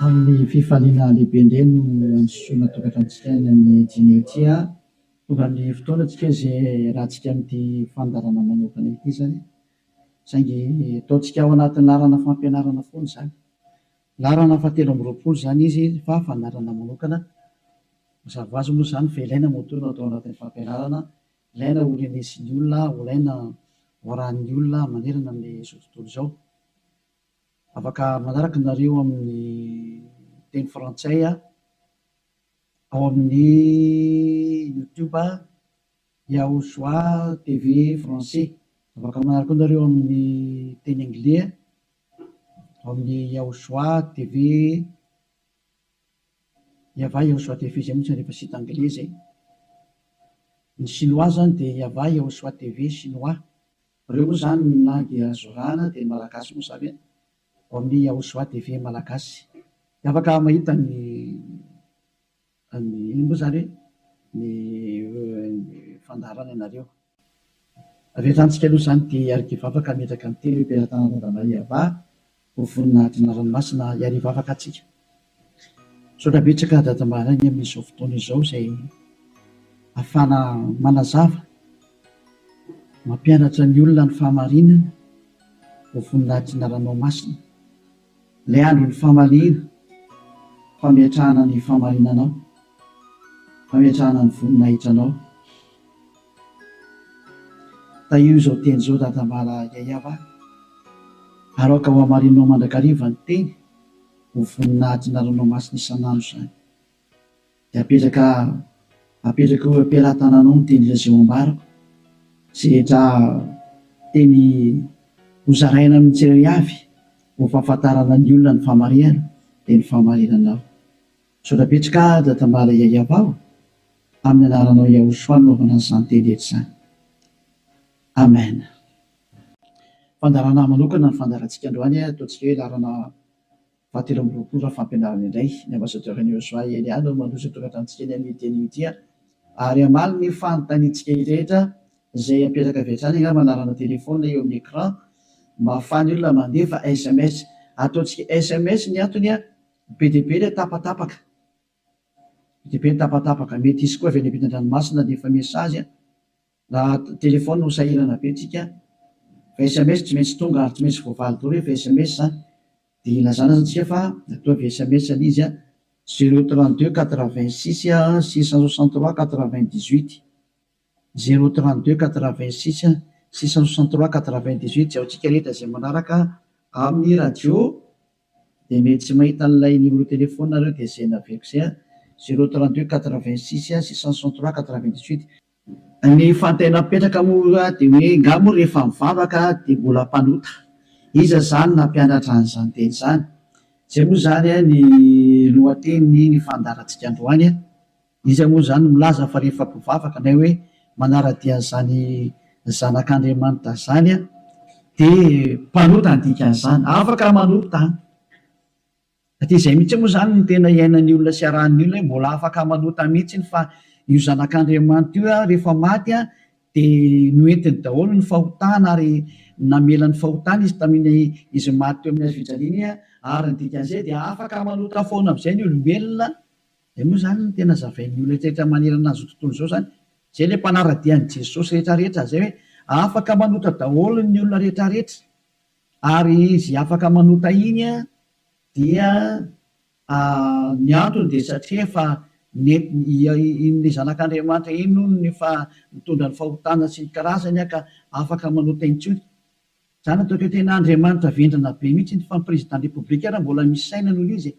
Amin'ny fifaliana lehibe indray no andisoana tokantranontsika any amin'ny dimy ity. Tonga amin'ny fotoana tsika izay iarahantsika amin'ity fandaharana manokana ity izany. Saingy ataontsika ao anatin'ny laharana fampianarana foana izany. Laharana fahatelo amby roapolo izany izy fa fandaharana manokana. Mazava ho azy moa izany fa ilaina moa toa no atao anatin'ny fampianarana, ilaina ho renesin'ny olona, ho ilaina ho arahin'ny olona manerana amin'izao tontolo izao. Afaka manaraka nareo amin'ny teny frantsay ao amin'ny YouTube Yahushua TV français. Afaka manaraka koa nareo amin'ny teny anglais ao amin'ny Yahushua TV Yahvah Yahushua TV izay mihitsy rehefa site anglais izay. Ny chinois zany dia Yahvah Yahushua TV chinois. Ireo moa izany ny langue azo arahana dia ny malagasy moa izany ao amin'ny Yahushua TV malagasy. Dia afaka mahita ny ny inona moa izany hoe ny fandaharana ianareo. Avy hatrany tsika aloha izany dia hiaraka hivavaka hametraka ny teny eo am-pelatanana Yahvah ho voninahitry ny anarany masina hiary hivavaka antsika. Misaotra betsaka Dada Maraina amin'izao fotoana izao izay ahafahana manazava, mampianatra ny olona ny fahamarinana ho voninahitry ny anaranao masina. Ilay andron'ny famaliana, fametrahana ny fahamarinanao, fametrahana ny voninahitranao. Tahio izao teny izao Dada Mara Yayava ary aoka ho hamarinao mandrakariva ny teny ho voninahitry ny anaranao masina isan'andro izany. Dia apetraka apetraka eo am-pelatananao ny teny izay ho ambarako sy rehetra teny ho zaraina amin'ny tsirairay avy ho fahafantarana ny olona ny fahamarihana dia ny fahamarinanao. Misaotra betsaka Dada Mara Yayava o! Amin'ny anaranao Yahushua no anaovana an'izany teny rehetra izany. Amen. Fandaharana manokana ny fandaharantsika androany, ataontsika hoe laharana fahatelo amby roapolo raha fampianarana indray. Ny Ambassadeur Niosoa Elia no mandroso tokantranontsika eny amin'ity anio ity ary hamaly ny fanontaniantsika rehetra izay apetraka avy hatrany angamba anarana téléphone eo amin'ny écran mba ahafahan'ny olona mandefa sms. Ataontsika sms ny antony be dia be ilay tapatapaka. Be dia be ny tapatapaka. Mety hisy koa avy any ampitan-dranomasina handefa message. Raha téléphone ho sahirana be tsika fa sms tsy maintsy tonga ary tsy maintsy voavaly daholo rehefa sms a! dia ilazana zany tsika fa ataovy sms le izy a! zéro 32 86 663 98 zéro 32 86 663 98 izay ao tsika rehetra izay manaraka amin'ny radio dia mety tsy mahita an'ilay numéro téléphone nareo dia izay naveriko izay a! zéro 32 86 663 98. Ny fantena mipetraka moa dia hoe nga moa rehefa mivavaka dia mbola mpanota? Iza izany nampianatra an'izany teny izany? Izay moa izany ny lohatenin'ny ny fandaharantsika androany. Iza moa izany no milaza fa rehefa mpivavaka na hoe manara-dia an'izany zanak'Andriamanitra izany dia mpanota ny dikan'izany? Afaka manota an! Satria izay mihitsy moa izany no tena iainan'ny olona sy arahan'ny olona hoe mbola afaka manota mihitsy fa io zanak'Andriamanitra io rehefa maty dia noentiny daholo ny fahotana ary namela ny fahotana izy tamin'iny izy maty teo amin'ny hazo fijaliana iny ary ny dikan'izay dia afaka manota foana amin'izay ny olombelona. Izay moa izany no tena zavain'ny olona rehetra manerana an'izao tontolo izao izany. Izay ilay mpanara-dia an'i Jesosy rehetra rehetra izay hoe afaka manota daholo ny olona rehetra rehetra. Ary izy afaka manota iny dia ny antony dia satria efa iny zanak'Andriamanitra iny hono efa nitondra ny fahotana sy ny karazany ka afaka manota intsony. Zany ataoko hoe tena Andriamanitra vendrana be mihitsy fa ny président république ara mbola misy saina noho izy e.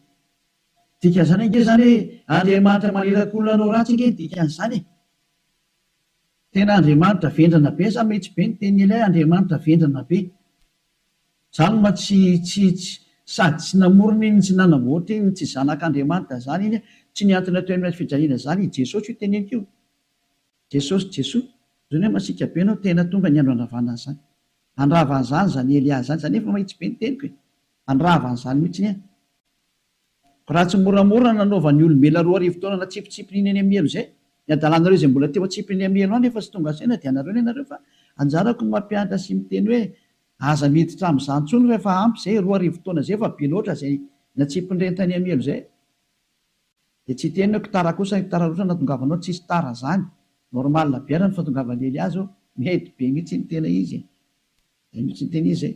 Dikan'izany ange zany hoe Andriamanitra maniraka olona hanao ratsy ange ny dikan'izany e. Tena Andriamanitra vendrana be za metsy be ny tenin'i Elia Andriamanitra vendrana be zany ma tsy tsy tsy sady tsy namorona iny tsy nanamboatra iny tsy zanak'Andriamanitra zany iny tsy nihantona teo amin'ny hazo fijaliana zany i Jesosy io teneniko io Jesosy Jesoa zany hoe masiaka be anao tena tonga ny andro handravana an'izany handrava an'izany zany Elia zany zany efa mahitsy be ny teniko e handrava an'izany mihitsiny an Raha tsy moramora nanaovan'ny olombelona 2000 taona natsipitsipiny eny amin'ny helo izay, ny adalanareo izay mbola teo atsipiny amin'ny helo any efa tsy tonga saina dia anareo ny anareo fa anjarako ny mampianatra sy miteny hoe aza miditra amin'izany intsony fa efa ampy izay, 2000 taona izay efa be loatra izay Natsipin'ireny tany amin'ny helo izay. Dia tsy hiteny hoe tara kosa, tara loatra ny nahatongavanao, tsisy tara zany. Normal be ary ny fahatongavan'i Elia zao. Mety be mihitsy ny tena izy e. Zay mihitsy ny tena izy e.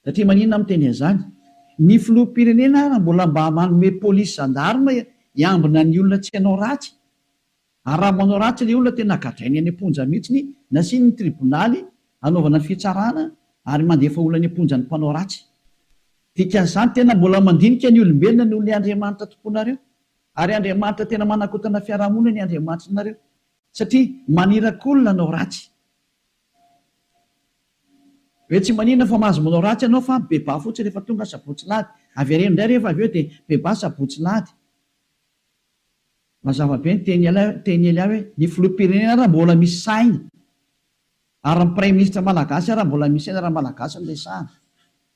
Satria maninona aho miteny an'izany? Ny filoham-pirenena ara mbola mba manome polisy gendarme hiambina ny olona tsy hanao ratsy. Ary raha manao ratsy ilay olona tena gadrainy any am-ponja mihitsiny, nasiany ny tribonaly hanaovana ny fitsarana ary mandefa olona any am-ponja ny mpanao ratsy. Dikan'izany tena mbola mandinika ny olombelona noho ilay Andriamanitra tomponareo. Ary Andriamanitra tena manakotana fiarahamonina ny Andriamanitrinareo. Satria maniraka olona hanao ratsy. Hoe tsy maninona fa mahazo manao ratsy ianao fa mibebaha fotsiny rehefa tonga sabotsy lahady. Avereno indray rehefa avy eo dia mibebaha sabotsy lahady. Mazava be ny teny teny Elia hoe ny filoham-pirenena ara mbola misy saina ary ny praiminisitra malagasy ara mbola misy saina raha malagasy no resahana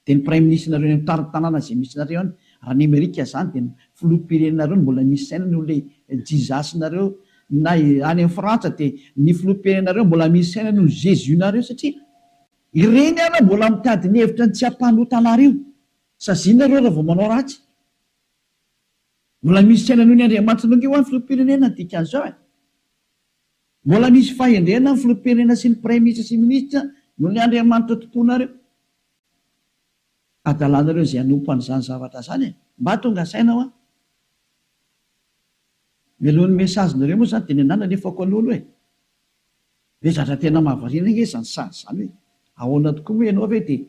dia ny praiminisitrinareo any amin'ny tanàna izay misy nareo any raha ny amerika izany dia ny filoham-pirenenareo no mbola misy saina noho ilay Jesus nareo na any amin'ny frantsa dia ny filoham-pirenenareo mbola misy saina noho ny Jesus nareo satria ireny ara mbola mitady ny hevitra ny tsy hampanota anareo sazianareo raha vao manao ratsy. Mbola misy saina noho ny Andriamanitra ange hoa ny filoham-pirenena ny dikan'izao e! Mbola misy fahendrena ny filoham-pirenena sy ny praiminisitra sy minisitra noho ny Andriamanitra tomponareo. Adalanareo izay hanompo an'izany zavatra izany e! Mba tonga saina hoa! Mialohan'ny message-nareo moa izany dia ny anah nalefako aloha aloha e! Hoe zatra tena mahavariana ange izany sary izany hoe ahoana tokoa moa ianao ve dia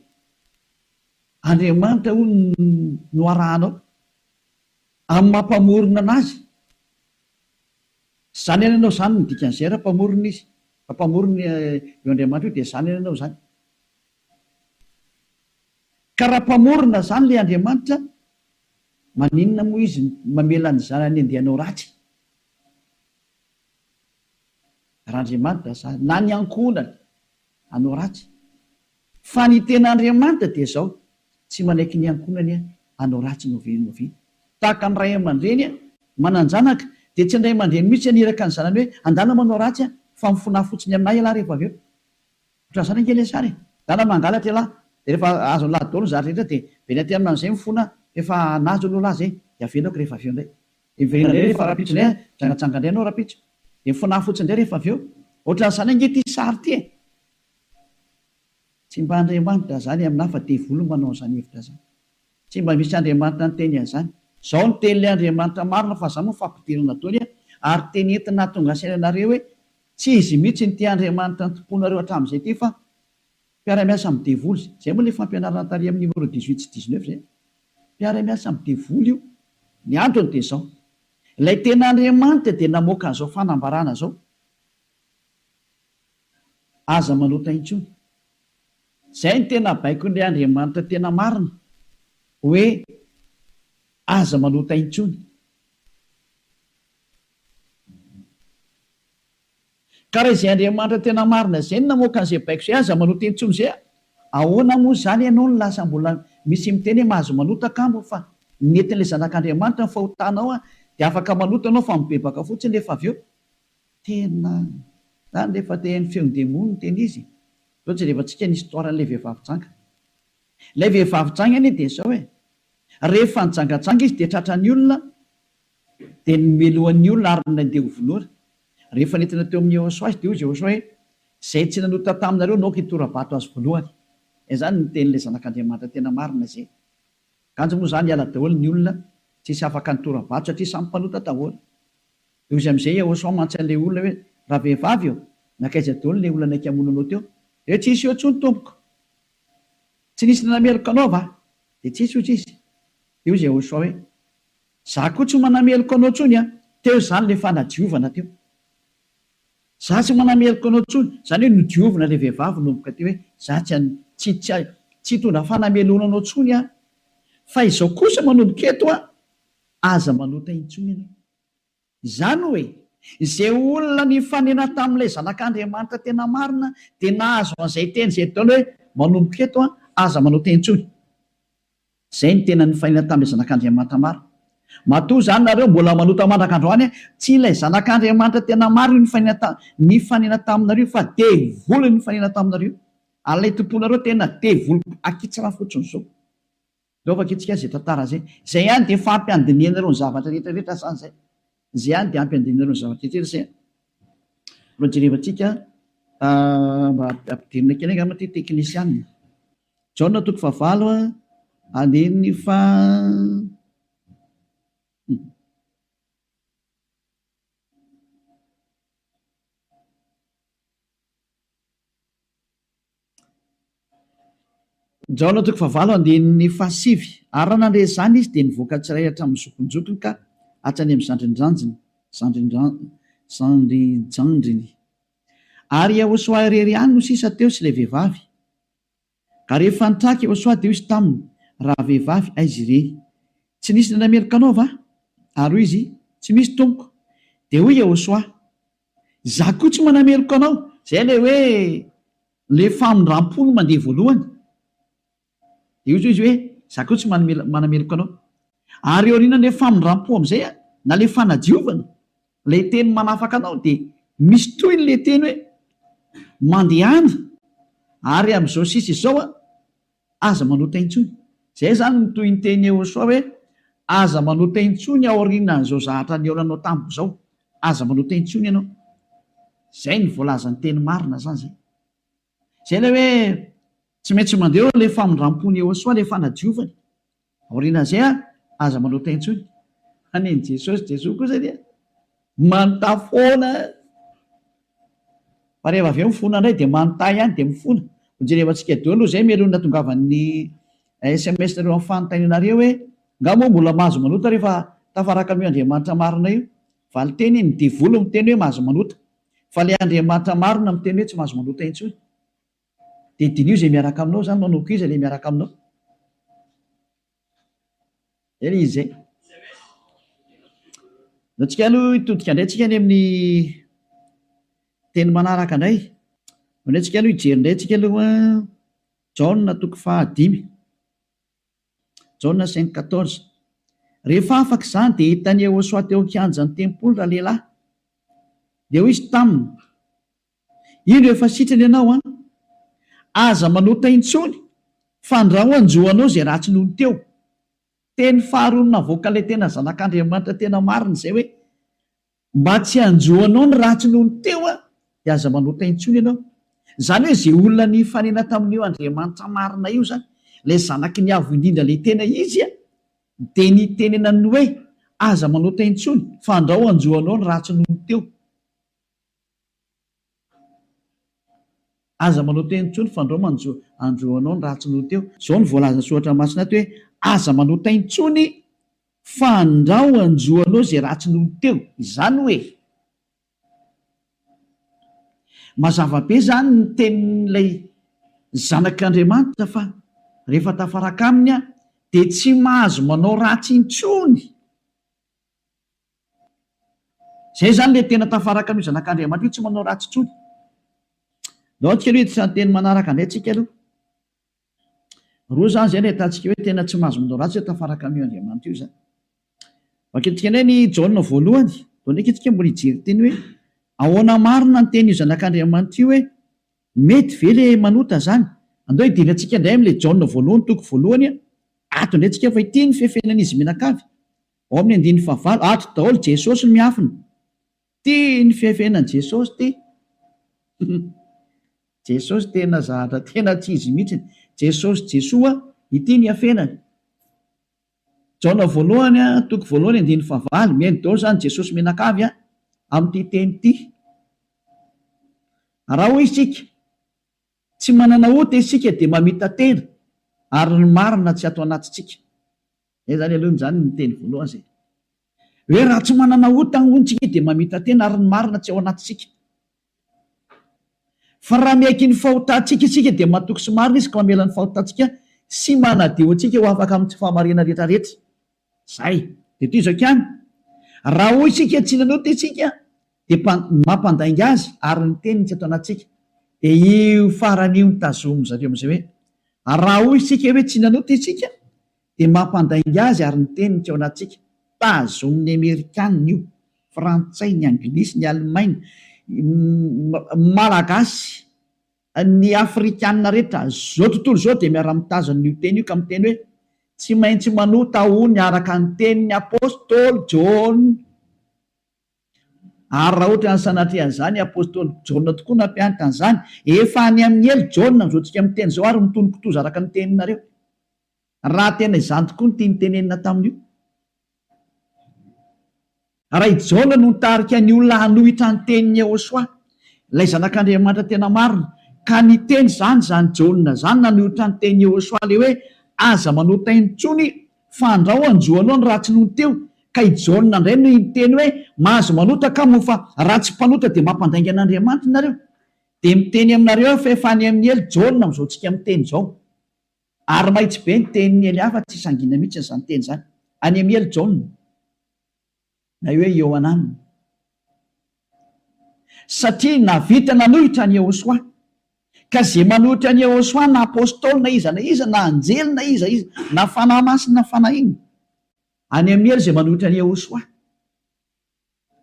Andriamanitra hono no arahanao? Amin'ny maha mpamorona anazy. Izany anie ianao izany no dikan'izay raha mpamorona izy. Raha mpamorona io Andriamanitra io dia izany anie ianao izany. Ka raha mpamorona izany ilay Andriamanitra, maninona moa izy mamela ny zanany handeha hanao ratsy? Raha Andriamanitra izany, na ny ankohonany hanao ratsy. Fa ny tena Andriamanitra dia izao, tsy manaiky ny ankohonany hanao ratsy na oviana na oviana. Tahaka ny ray aman-dreny manan-janaka, dia tsy ny ray aman-dreny mihitsy haniraka ny zanany hoe, andana manao ratsy fa mifonaha fotsiny aminà ialahy rehefa avy eo. Ohatran'izany ange ilay sary e! Ndana mangalatra ialahy, dia rehefa azon'ilahy daholo ny zavatra rehetra dia miverina aty aminy amin'izay mifona fa efa nahazo aloha lahy izay, dia avelako rehefa avy eo indray. Dia miverina indray rehefa rahampitso indray an, mijangajanga indray ianao rahampitso. Dia mifonaha fotsiny indray rehefa avy eo. Ohatran'izany ange ity sary ity e! Tsy mba Andriamanitra izany aminà fa devoly no manao an'izany hevitra izany. Tsy mba misy Andriamanitra niteny an'izany. Izao no tenin'ilay Andriamanitra marina fa izany moa fampidirana daholo an, ary teny entina hahatonga saina anareo hoe tsy izy mihitsy ity Andriamanitra nitompoanareo hatramin'izay ity fa mpiara-miasa amin'ny devoly. Izay moa ilay fampianarana tary amin'ny numéro 18 sy 19 izay. Mpiara-miasa amin'ny devoly io. Ny antony dia izao, ilay tena Andriamanitra dia namoaka an'izao fanambarana izao. Aza manota intsony. Izay no tena baikon'ilay Andriamanitra tena marina, hoe aza manota intsony. Ka raha izay Andriamanitra tena marina izay no namoaka an'izay baiko izay, aza manota intsony izay, ahoana moa izany ianao no lasa mbola misy miteny hoe mahazo manota kamo fa nentin'ilay zanak'Andriamanitra ny fahotanao dia afaka manota ianao fa mibebaka fotsiny rehefa avy eo. Tena zany rehefa te haino feon-demony ny tena izy e! Zao jerevantsika ny histoire an'ilay vehivavy janga. Ilay vehivavy janga anie dia zao e! Rehefa nijangajanga izy dia tratran'ny olona dia nomelohan'ny olona ary nandeha ho vonoina. Rehefa nentina teo amin'i Yehosua izy dia hoy Yehosua hoe, Izay tsy nanota taminareo no aoka hitora-bato azy voalohany. Izany no tenin'ilay Zanak'Andriamanitra tena marina izay. Kanjo moa izany hiala daholo ny olona, tsisy afaka nitora-bato satria samy mpanota daholo. Dia hoy izy amin'izay Yehosua mantsy an'ilay olona hoe, Ravehivavy ô, nankaiza daholo ilay olona naika hamono anao teo? Dia hoe, Tsisy eo intsony, tompoko. Tsy nisy nanameloka anao va? Dia tsisy, hoy izy. Dia hoy Yehosua hoe, Izaho koa tsy manameloka anao intsony an! Teo izany ilay fanadiovana teo. Izaho tsy manameloka anao intsony. Izany hoe nodiovina ilay vehivavy nanomboka teo hoe, Izaho tsy tsy tsy tsy hitondra fanamelohana anao intsony aho. Fa izao kosa manomboka eto an, aza manota intsony ianao. Izany hoe, izay olona nifanena tamin'ilay Zanak'Andriamanitra tena marina dia nahazo an'izay teny izay daholo hoe, manomboka eto an, aza manota intsony. Izay no tena nifanena tamin'ilay Zanak'Andriamanitra marina. Matoa izany nareo mbola manota mandraka androany, tsy ilay Zanak'Andriamanitra tena marina io nifanena ta, nifanena taminareo fa devoly no nifanena taminareo. Ary ilay tomponareo tena devoly akitsirano fotsiny izao. Ndao vakintsika izay tantara izay. Izay ihany dia efa ampy handinihanareo ny zavatra rehetra rehetra izany izay. Izay ihany dia ampy handinihanareo ny zavatra rehetra rehetra izay. Mbola jerevantsika mba ampidirina kely angamba ity teknisianina. Jaona toko fahavalo andininy faha. Jaona toko fahavalo andininy fahasivy, Ary raha nandre izany izy, dia nivoaka tsirairay hatramin'ny zokinjokiny ka hatrany amin'ny zandrindrandriny, zandrinjandriny. Ary Iehôsoa irery ihany no sisa teo sy ilay vehivavy. Ka rehefa nitraka Iehôsoa, dia hoy izy taminy, Ravehivavy, aiza ireny? Tsy nisy nanameloka anao va? Ary hoy izy, Tsy misy, tompoko. Dia hoy Iehôsoa, Izaho koa tsy manameloka anao. Izay ilay hoe ilay famindram-po no mandeha voalohany. Dia hoy izy hoe, Izaho koa tsy manameloka anao. Ary aorianan'ilay famindram-po amin'izay, na ilay fanadiovana, ilay teny manafaka anao, dia misy tohiny ilay teny hoe, Mandehana, ary amin'izao sisa izao, Aza manota intsony. Zay zany ny tohinteny Yehosua hoe aza manota intsony aorianan'izao zahatra nihaonanao tamiko zao. Aza manota intsony ianao. Zay ny voalazan'ny teny marina zany zay. Zay ilay hoe tsy maintsy mandeha eo ilay famindrampon'i Yehosua, ilay fanadiovany. Aorianan'izay an, aza manota intsony. Fa nen'i Jesosy, Jesoa kosa dia manontà foana. Fa rehefa avy eo mifona indray dia manontà ihany dia mifona. Ho jerevantsika daholo aloha izay mialoha ny nahatongavan'ny sms nareo amin'ny fanontanianareo hoe nga moa mbola mahazo manota rehefa tafaraka amin'io Andriamanitra marina io? Valinteny, ny devoly miteny hoe mahazo manota. Fa ilay Andriamanitra marina miteny hoe tsy mahazo manota intsony. Dia diniho izay miaraka aminao izany, manomboka iza ilay miaraka aminao? Zay ilay izy zay. Ndao tsika aloha hitodika indray tsika any amin'ny teny manaraka indray. Ndao indray tsika aloha hijery indray tsika aloha Jaona toko fahadimy. Jaona cinq quatorze. Rehefa afaka izany dia hitan'i Yehosua teo an-kianjan'ny tempoly ralehilahy. Dia hoy izy taminy, Indro efa sitrana ianao an! Aza manota intsony fandrao hanjo anao izay ratsy nony teo. Teny faharoa navoakan'ilay tena zanak'Andriamanitra tena marina izay hoe, mba tsy hanjo anao ny ratsy nony teo an, dia aza manota intsony ianao. Izany hoe izay olona nifanena tamin'io Andriamanitra marina io izany, ilay zanaky ny Avo Indrindra ilay tena izy an, dia nitenenany hoe, aza manota intsony fandrao hanjo anao ny ratsy nony teo. Aza manao teny intsony fandrao manjo andro anao ny ratsy noho teo. Zao no voalazan'ny soratra masina ato hoe aza manota intsony fandrao anjo anao izay ratsy noho teo. Izany hoe mazava be izany ny tenin'ilay zanak'Andriamanitra fa rehefa tafaraka aminy aho dia tsy mahazo manao ratsy intsony. Zay zany le tena tafaraka an'io zanak'Andriamanitra io tsy manao ratsy intsony. Ndao antsika aloha hiditra ny teny manaraka indray tsika aloha. Roa zany zay no ahitantsika hoe tena tsy mahazo manao ratsy hoe tafaraka an'io Andriamanitra io zany. Vakintsika indray ny Jaona voalohany. Ndao ndraiky tsika mbola hijery teny hoe ahoana marina ny tenin'io zanak'Andriamanitra io hoe mety ve le manota zany? Andao hidirantsika indray amin'ilay Jaona voalohany toko voalohany ato indray tsika fa ity ny fefenan'izy mianakavy. Ao amin'ny andininy fahavalo, ato daholo Jesosy no miafina. Ty ny fiafiainan'i Jesosy ty. Jesosy tena zahatra tena tsy izy mihitsiny. Jesosy Jesoa, ity ny iafenany. Jaona voalohany toko voalohany andininy fahavalo, mihaino daholo izany Jesosy mianakavy amin'ity teny ity. Raha hoy isika, tsy manana ota isika dia mamita-tena ary ny marina tsy ato anatintsika. Zay zany aloha zany ny teny voalohany zay. Hoe raha tsy manana ota hono tsika dia mamita-tena ary ny marina tsy ao anatintsika. Fa raha miaiky ny fahotantsika isika dia matoky sy marina izy ka mamela ny fahotantsika sy manadio antsika ho afaka amin'ny tsy fahamarinana rehetra rehetra. Zay. Dia toy izao ihany. Raha hoy isika tsy nanota isika dia mampandainga azy ary ny teniny tsy ato anatintsika. Dia io farany io no tazomin-dry zareo amin'izay hoe raha hoy isika hoe tsy nanota isika dia mampandainga azy ary ny teniny tsy ao anatintsika. Tazomin'ny Amerikanina io, Frantsay, ny Anglisy, ny Alemaina, Malagasy, ny Afrikanina rehetra, zao tontolo izao dia miara-mitazona io teny io ka miteny hoe. Tsy maintsy manota hono araka ny tenin'ny apostoly Jaona. Ary raha ohatra ny sanatria an'izany, apostoly Jaona tokoa nampianatra an'izany. Efa any amin'ny helo Jaona amin'izao tsika miteny izao ary mitono kitoza araka ny teninareo. Raha tena izany tokoa no tiany tenenina tamin'io. Raha i Jaona no nitarika ny olona hanohitra ny tenin'i Yehosua, ilay Zanak'Andriamanitra tena marina, ka niteny izany izany Jaona izany nanohitra ny tenin'i Yehosua ilay hoe aza manota intsony fa andrao hanjo anao ny ratsy nony teo, ka i Jaona indray no niteny hoe mahazo manota ka moa fa raha tsy mpanota dia mampandainga an'Andriamanitra nareo. Dia miteny aminareo aho fa efa any amin'ny helo Jaona amin'izao tsika miteny izao. Ary mahitsy be ny tenin'i Elia fa tsy sangiana mihitsy izany teny izany. Any amin'ny helo Jaona. Na hoe Iohanana. Satria nahavita nanohitra an'i Yehosua. Ka izay manohitra an'i Yehosua na apostoly na iza na iza na anjely na iza iza na fanahy masina na fanahy inona. Any amin'ny helo izay manohitra an'i Yehosua.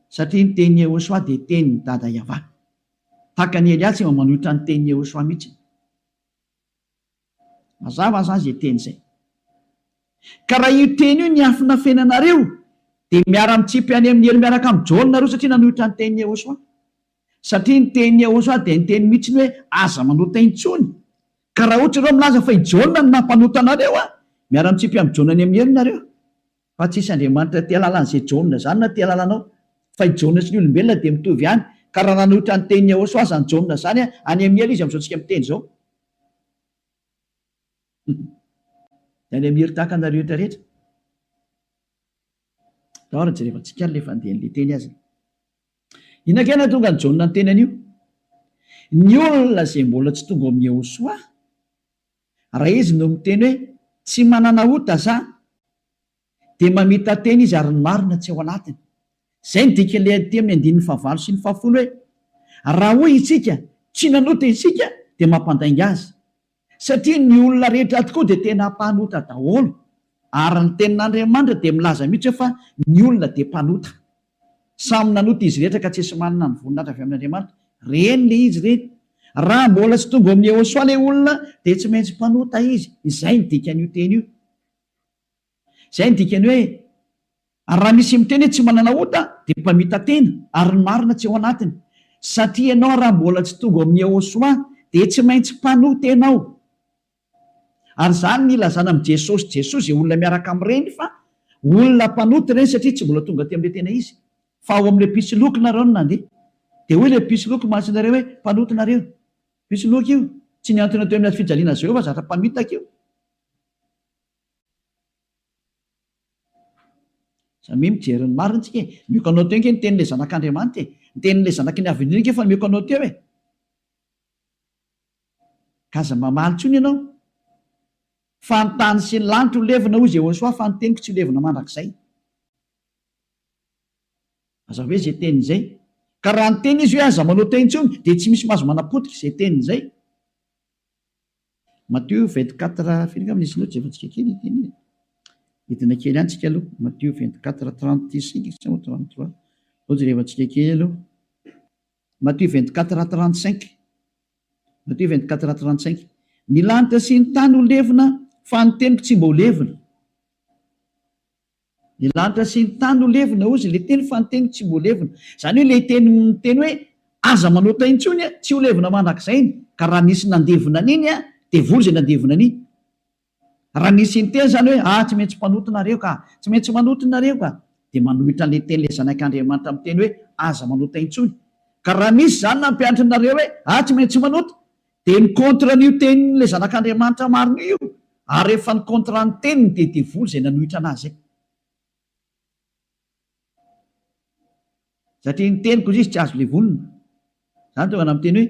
Satria ny tenin'i Yehosua dia tenin'i Dada Yavah. Tahaka an'i Elia tsy mba manohitra ny tenin'i Yehosua mihitsy. Mazava izany izay teny izay. Ka raha io teny io niafinafenanareo, dia miara-mitsipy any amin'ny helo miaraka amin'i Jaona nareo satria nanohitra ny tenin'i Yehosua. Satria ny tenin'i Yehosua dia niteny mihitsy ny hoe aza manota intsony. Ka raha ohatra ireo milaza fa i Jaona no nampanota anareo, miara-mitsipy amin'i Jaona any amin'ny helo nareo. Fa tsisy Andriamanitra te halala an'izay Jaona izany na te halala anao. Fa i Jaona sy ny olombelona dia mitovy ihany. Ka raha nanohitra ny tenin'i Yehosua izany Jaona izany, any amin'ny helo izy amin'izao tsika miteny izao. Dia any amin'ny helo tahaka anareo rehetra rehetra. Ndao ary jerevantsika ary ilay fandehan'ilay teny aza. Inona kay nahatonga an'i Jaona niteny an'io? Ny olona izay mbola tsy tonga ao amin'i Yehosua, Raha izy no miteny hoe tsy manana ota za dia mamita-tena izy ary ny marina tsy ao anatiny. Izay no dikan'ilay aty amin'ny andininy fahavalo sy ny fahafolo hoe raha hoy isika tsy nanota isika dia mampandainga azy. Satria ny olona rehetra tokoa dia tena mpanota daholo ary ny tenin'Andriamanitra dia milaza mihitsy hoe fa ny olona dia mpanota. Samy nanota izy rehetra ka tsisy manana ny voninahitra avy amin'Andriamanitra. Reny le izy reny. Raha mbola tsy tonga ao amin'i Yehosua le olona dia tsy maintsy mpanota izy. Izay ny dikan'io teny io. Izay ny dikany hoe ary raha misy miteny hoe tsy manana ota dia mpamita-tena ary ny marina tsy ao anatiny. Satria ianao raha mbola tsy tonga ao amin'i Yehosua dia tsy maintsy mpanota ianao. Ary izany ny ilazana amin'i Jesosy Jesoa izay olona miaraka amin'ireny fa olona mpanota ireny satria tsy mbola tonga aty amin'ilay tena izy fa ao amin'ilay mpisoloky nareo no nandeha. Dia hoy ilay mpisoloky mantsy nareo hoe mpanota nareo. Mpisoloky io. Tsy nihantona teo amin'ny hazo fijaliana azy ireo fa zatra mpamitaka io. Samia mijery ny marina tsika e. Omeko anao teo ange ny tenin'ilay zanak'Andriamanitra e. Ny tenin'ilay zanaky ny Avo Indrindra ange efa nomeko anao teo e. Ka aza mamaly intsony ianao. Fa ny tany sy ny lanitra ho levona, hoy Jehosoa, fa ny teniko tsy ho levona mandrakizay. Aza hoe izay teniny izay. Ka raha niteny izy hoe aza manota intsony, dia tsy misy mahazo manapotika izay teniny izay. Matio 24, firy angamba nisy loatra jerevantsika kely ity anie. Hidina kely ihany tsika aloha. Matio 24, 35 sa 33. Aleo jerevantsika kely aloha. Matio 24 à 35 Matio 24 à 35 Ny lanitra sy ny tany ho levona, fa ny teniko tsy mba ho levona. Ny lanitra sy ny tany ho levona, hozy ilay teny, fa ny teniko tsy mba ho levona. Izany hoe ilay teny miteny hoe aza manota intsony, tsy ho levona mandrakizay iny. Ka raha nisy nandevona an'iny, devoly izay nandevona an'iny. Raha nisy niteny izany hoe, ah, tsy maintsy mpanota nareo ka, tsy maintsy manota nareo ka, dia manohitra an'ilay tenin'ilay Zanak'Andriamanitra miteny hoe, aza manota intsony. Ka raha misy izany nampianatra anareo hoe, ah, tsy maintsy manota, dia mi-contre an'io tenin'ilay Zanak'Andriamanitra marina io io, ary rehefa ni-contre ny teniny dia devoly izay nanohitra an'azy izay. Satria ny teniko izy tsy azo levonina. Zany tonga na miteny hoe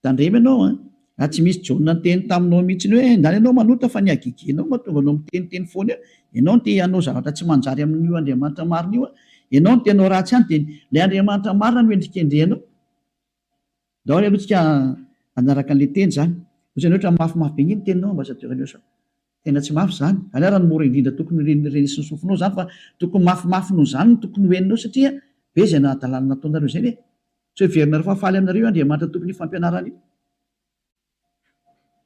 tandremo ianao an! Raha tsy misy Jaona niteny taminao mihitsy hoe ndany ianao manota fa ny hagegenao mahatonga anao miteniteny foana eo. Ianao no te hanao zavatra tsy manjary amin'io Andriamanitra marina io an! Ianao no te hanao ratsy any dia ilay Andriamanitra marina no endrikendrehanao. Ndao ary aloha tsika hanaraka an'ilay teny izany. Ohatrany ohatra mafimafy be nge ny teninao ambassadeur Aniosa. Tena tsy mafy izany. Izany ary no mora indrindra tokony ho renesin'ny sofinao izany fa tokony mafimafy noho izany no tokony ho henonao satria be izay hadalana nataonareo izay ve? Tsy heverinareo fa faly aminareo io Andriamanitra tompon'io fampianarana io?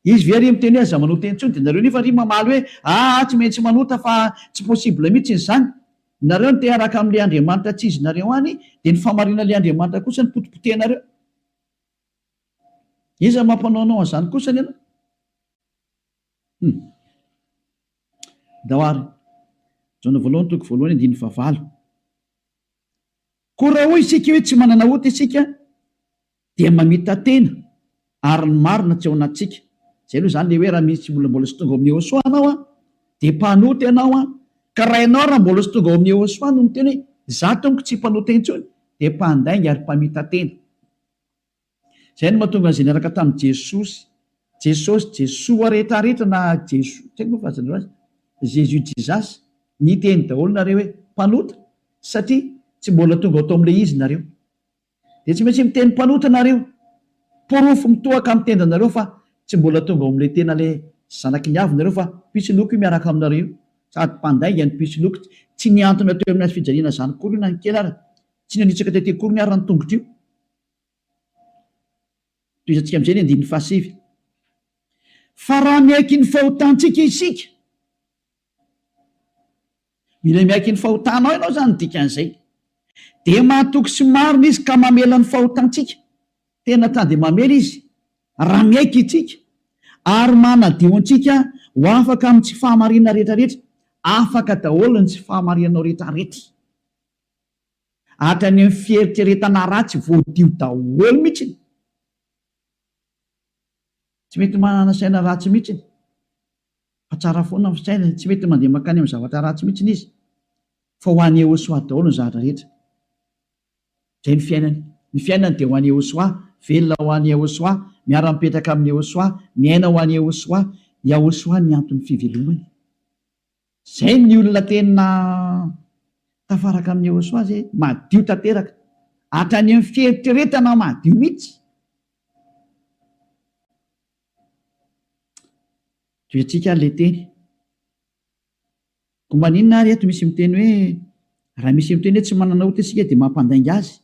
Izy ve ary miteny hoe aza manota intsony dia nareo nefa ary mamaly hoe aa tsy maintsy manota fa tsy possible mihitsy izany. Nareo no te hiaraka amin'ilay Andriamanitra tsy izy nareo any dia ny fahamarinan'ilay Andriamanitra kosa no potipotehinareo. Iza mampanao anao an'izany kosa anie anao? Hum. Ndao ary. Jaona voalohany toko voalohany andininy fahavalo. Koa raha hoy isika hoe tsy manana ota isika dia mamita-tena ary ny marina tsy ao anatintsika. Izay aloha izany ilay hoe raha misy olona mbola tsy tonga ao amin'i Yehosua ianao an, dia mpanota ianao an, ka raha ianao raha mbola tsy tonga ao amin'i Yehosua no miteny hoe izaho tompoko tsy mpanota intsony dia mpandainga ary mpamita-tena. Izay no mahatonga an'izay niaraka tamin'i Jesosy, Jesosy, Jesoa rehetra rehetra na Jeso, tsy haiko moa fahazahoanareo azy, Jésus Jesus, niteny daholo nareo hoe mpanota satria tsy mbola tonga ao tao amin'ilay izy nareo. Dia tsy maintsy miteny mpanota nareo. Porofo mitohaka amin'ny tendanareo fa tsy mbola tonga ao amin'ilay tena ilay zanaky ny avo nareo fa mpisoloky io miaraka aminareo io. Sady mpandainga ny mpisoloky, tsy nihantona teo amin'ny hazofijaliana izany akory io na ny kely ara, tsy nanitsaka tety akoriny ara ny tongotr'io. Tohizantsika amin'izay ny andininy fahasivy. Fa raha miaiky ny fahotantsika isika, mila miaiky ny fahotanao ianao izany ny dikan'izay, dia mahatoky sy marina Izy ka mamela ny fahotantsika. Tena ta dia mamela Izy raha miaiky isika, ary manadio antsika ho afaka amin'ny tsy fahamarinana rehetrarehetra. Afaka daholo ny tsy fahamarinanao rehetrarehetra. Hatrany amin'ny fieritreretana ratsy voadio daholo mihitsiny. Tsy mety manana saina ratsy mihitsiny. Fa tsara foana ny fisainany, tsy mety mandeha mankany amin'ny zavatra ratsy mihitsiny izy. Fa ho an'i Yehosua daholo ny zavatra rehetra. Izay ny fiainany. Ny fiainany dia ho an'i Yehosua, velona ho an'i Yehosua, miara-mipetraka amin'i Yehosua, miaina ho an'i Yehosua. Yahosua ny anton'ny fivelomany. Zay ny olona tena tafaraka amin'i Yehosua zay, madio tanteraka, hatrany amin'ny fieritreretana madio mihitsy. Tohiantsika ary le teny. Koa maninona ary eto misy miteny hoe raha misy miteny hoe tsy manana ota isika dia mampandainga azy?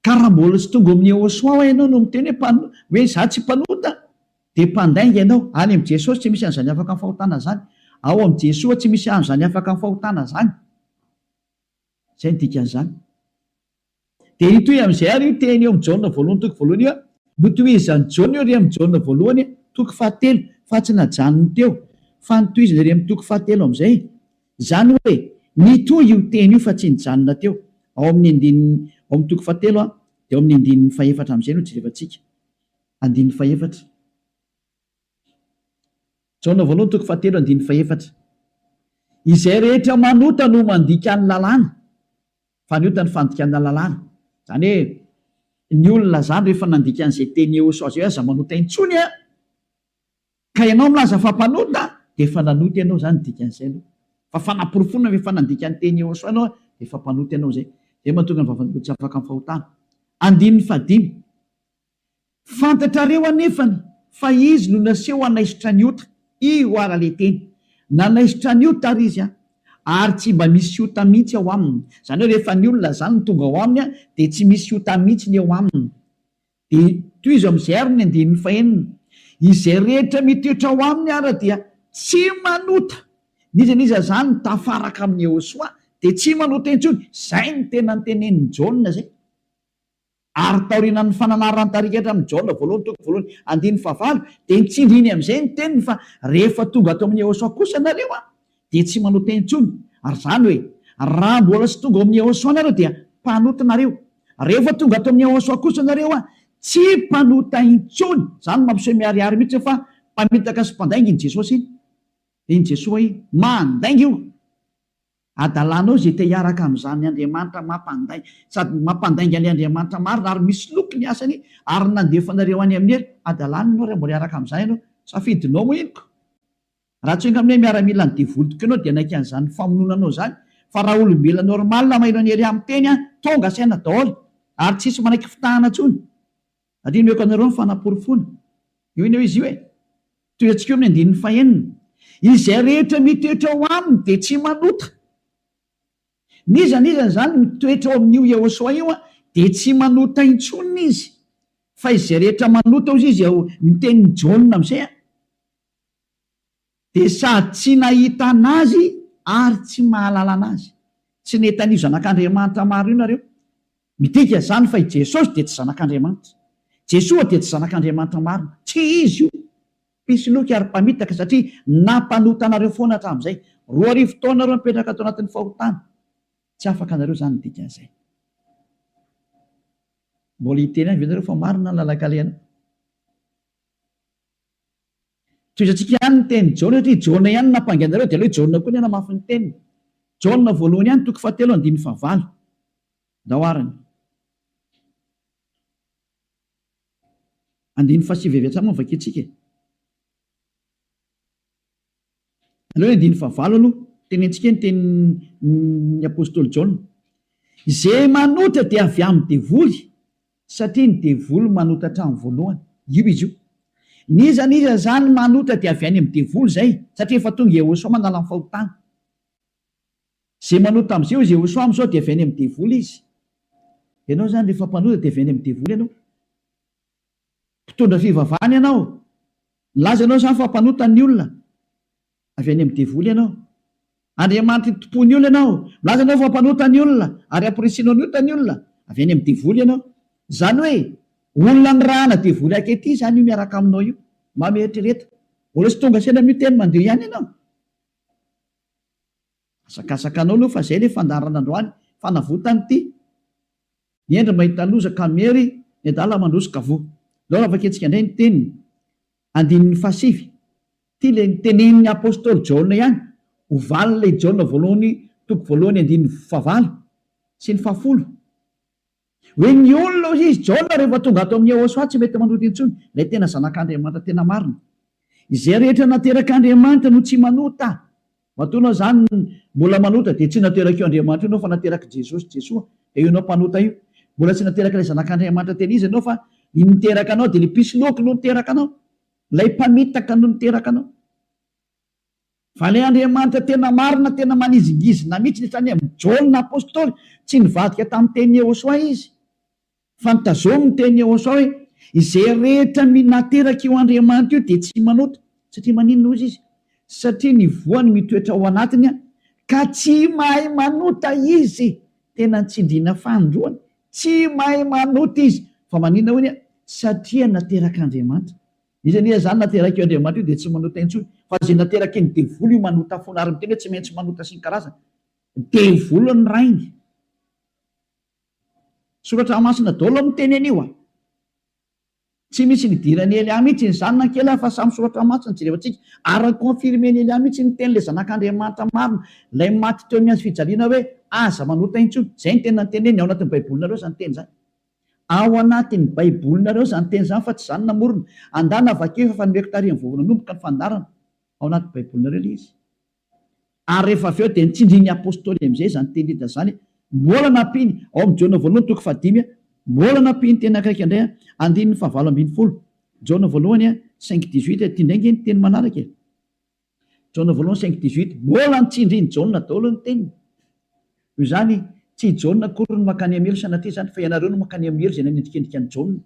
Ka raha mbola tsy tonga ao amin'i Yehosua hoa ianao no miteny hoe mpano, hoe izaho tsy mpanota, dia mpandainga ianao. Any amin'i Jesosy tsy misy an'izany afaka amin'ny fahotana izany. Ao amin'i Jesoa tsy misy an'izany afaka amin'ny fahotana izany. Izay no dikan'izany. Dia hitohy amin'izay ary io teny eo amin'i Jaona voalohany toko voalohany io an. Notohizan'i Jaona io ery amin'i Jaona voalohany toko fahatelo, fa tsy najanony teo, fa notohizany ery amin'ny toko fahatelo amin'izay. Izany hoe, nitohy io teny io fa tsy nijanona teo. Ao amin'ny andininy, ao amin'ny toko fahatelo dia ao amin'ny andininy fahefatra amin'izay no jerevantsika. Andininy fahefatra. Jaona voalohany toko fahatelo andininy fahefatra. Izay rehetra manota no mandika ny lalàna, fa ny ota ny fandikana lalàna. Izany hoe, ny olona izany rehefa nandika an'izay teny Yehosua izay hoe aza manota intsony an! Ka ianao milaza fa mpanota dia efa nanota ianao izany ny dikan'izay aloha. Fa fanaporofoana fa efa nandika ny teny Yehosua ianao dia efa mpanota ianao izay. Izay mahatonga ny vavan'olona tsy afaka amin'ny fahotana. Andininy fahadimy. Fantatrareo anefany fa izy no naseho hanaisotra ny ota. Io ara le teny. Nanaisotra ny ota ary izy an. Ary tsy mba misy ota mihitsy ao aminy. Izany hoe rehefa ny olona izany no tonga ao aminy an dia tsy misy ota mihitsy ny eo aminy. Dia tohizo amin'izay ary ny andininy fahenina, Izay rehetra mitoetra ao aminy ara dia tsy manota. N'iza n'iza izany mitafaraka amin'i Yehosua dia tsy manota intsony. Izay no tena notenenin'i Jaona izay. Ary taorianan'ny fananaran'ny tarika hatramin'i Jaona voalohany toko voalohany andininy fahavalo dia nitsindriny amin'izay ny teniny fa rehefa tonga ato amin'i Yehosua kosa nareo an, dia tsy manota intsony. Ary izany hoe, raha mbola tsy tonga ao amin'i Yehosua nareo dia mpanota nareo. Rehefa tonga ato amin'i Yehosua kosa nareo an, tsy mpanota intsony. Izany no mampiseho miharihary mihitsy fa mpamitaka sy mpandainga iny Jesosy iny. Iny Jesoa iny. Mandainga io. Adalanao izay te hiaraka amin'izany Andriamanitra mampandainga, sady mampandainga an'ilay Andriamanitra marina ary misoloky ny asany ary nandefa anareo any amin'ny helo. Adalana ianao raha mbola hiaraka amin'izany ianao. Safidinao moa iny ko. Raha tsy hoe miaramila ny devoly tokoa ianao dia hanaiky an'izany famonoana anao izany fa raha olombelona normal maheno an'i Elia miteny an, tonga saina daholo ary tsisy manaiky fitahana intsony. Ary omeko anareo ny fanaporofoana. Io anie izy io e. Tohiantsika eo amin'ny andininy fahenina. Izay rehetra mitoetra ao aminy dia tsy manota. N'iza n'iza izany mitoetra ao amin'io Yehosua io dia tsy manota intsony izy. Fa izay rehetra manota hozy izy ao ny tenin'i Jaona amin'izay an, dia sady tsy nahita an'Azy ary tsy mahalala an'Azy. Tsy nahita an'io Zanak'Andriamanitra maro io nareo. Midika izany fa i Jesosy dia tsy Zanak'Andriamanitra. Jesoa dia tsy Zanak'Andriamanitra marina. Tsy Izy io. Mpisoloky ary mpamitaka satria nampanota anareo foana hatramin'izay. 2000 taona nareo nipetraka tao anatin'ny fahotana. Tsy afaka anareo izany ny dikan'izay. Mbola hiteny ihany ve nareo fa marina ny lalan-kalehanao? Tohizantsika ihany ny tenin'i Jaona satria Jaona ihany no nampangy anareo dia aleo i Jaona koa ny hanamafy ny teniny. Jaona voalohany ihany toko fahatelo andininy fahavalo. Ndao arany. Andininy fahasivy avy hatrany moa no vakintsika e. Aleo ny andininy fahavalo aloha, tenentsika ny tenin'ny apostoly Jaona. Izay manota dia avy amin'ny devoly, satria ny devoly manota hatramin'ny voalohany. Io izy io. N'iza n'iza izany manota dia avy any amin'ny devoly izay, satria efa tonga Yehosua manala ny fahotana. Izay manota amin'izay hoy Yehosua amin'izao dia avy any amin'ny devoly izy. Ianao izany rehefa mpanota dia avy any amin'ny devoly ianao. Mpitondra fivavahana ianao. Milaza ianao izany fa mpanota ny olona. Avy any amin'ny devoly ianao. Andriamanitry ny tompon'ny olona ianao. Milaza ianao fa mpanota ny olona ary amporisihinao ny ota ny olona. Avy any amin'ny devoly ianao. Izany hoe olona nirahana devoly akety izany io miaraka aminao io. Mba mieritrereta. Mbola tsy tonga saina amin'io teny mandeha ihany ianao. Asakasaka anao aloha fa zay le fandaharana androany, fanavotana ity. Ny hendry mahita loza ka miery, ny adala mandroso ka voa. Ndao raha vakintsika indray ny teniny, andininy fahasivy. Ity le nitenenin'ny apostoly Jaona ihany, ho valin'ilay Jaona voalohany toko voalohany andininy fahavalo sy ny fahafolo. Hoe ny olona hoy izy, Jaona rehefa tonga ato amin'i Yehosua tsy mety manota intsony, ilay tena zanak'Andriamanitra tena marina. Izay rehetra naterak'Andriamanitra no tsy manota. Matoa ianao izany mbola manota dia tsy naterak'io Andriamanitra io ianao fa naterak'i Jesosy, Jesoa, dia io ianao mpanota io. Mbola tsy naterak'ilay zanak'Andriamanitra tena izy ianao fa ny niteraka anao dia ilay mpisoloky no niteraka anao, ilay mpamitaka no niteraka anao. Fa ilay Andriamanitra tena marina, tena manizingizina mihitsy ny hatrany amin'i Jaona Apostoly, tsy nivadika tamin'ny tenin'i Yehosua izy, fa notazominy ny tenin'i Yehosua hoe, Izay rehetra naterak'io Andriamanitra io dia tsy manota. Satria maninona hozy izy? Satria ny voany mitoetra ao anatiny ka tsy mahay manota izy. Tena nitsindriana fanindroany, tsy mahay manota izy. Fa maninona hoy ny? Satria naterak'Andriamanitra. Iza anie izany naterak'io Andriamanitra io dia tsy manota intsony fa izay nateraky ny devoly io manota foana ary miteny hoe tsy maintsy manota sy ny karazany. Devoly ny rainy. Soratra masina daholo miteny an'io a. Tsy misy nidiran'i Elia mihitsy izany na kely fa samy soratra masina jerevantsika ary ni-confirmer-n'i Elia mihitsy ny tenin'ilay zanak'Andriamanitra marina ilay maty teo amin'ny hazo fijaliana hoe aza manota intsony. Izay no tena noteneniny ao anatin'ny baibolinareo izany teny izany. Ao anatin'ny baibolinareo izany teny izany fa tsy izaho no namorona. Andana vakio efa nomeko tarihin'ny vao nanomboka ny fandaharana. Ao anaty baibolinareo ilay izy. Ary rehefa avy eo dia nitsindrin'ny apostoly amin'izay izany teny rehetra izany. Mbola nampiany, ao amin'ny Jaona voalohany toko fahadimy, mbola nampiany teny akaiky indray, andininy fahavalo 18. Jaona voalohany cinq dix-huit, ity indray ange ny teny manaraka e. Jaona voalohany cinq dix-huit, mbola nitsindrin'i Jaona daholo ny teniny. Noho izany, tsy i Jaona akory no mankany amin'ny helo sanatria izany, fa ianareo no mankany amin'ny helo izay nanendrikendrika an'i Jaona.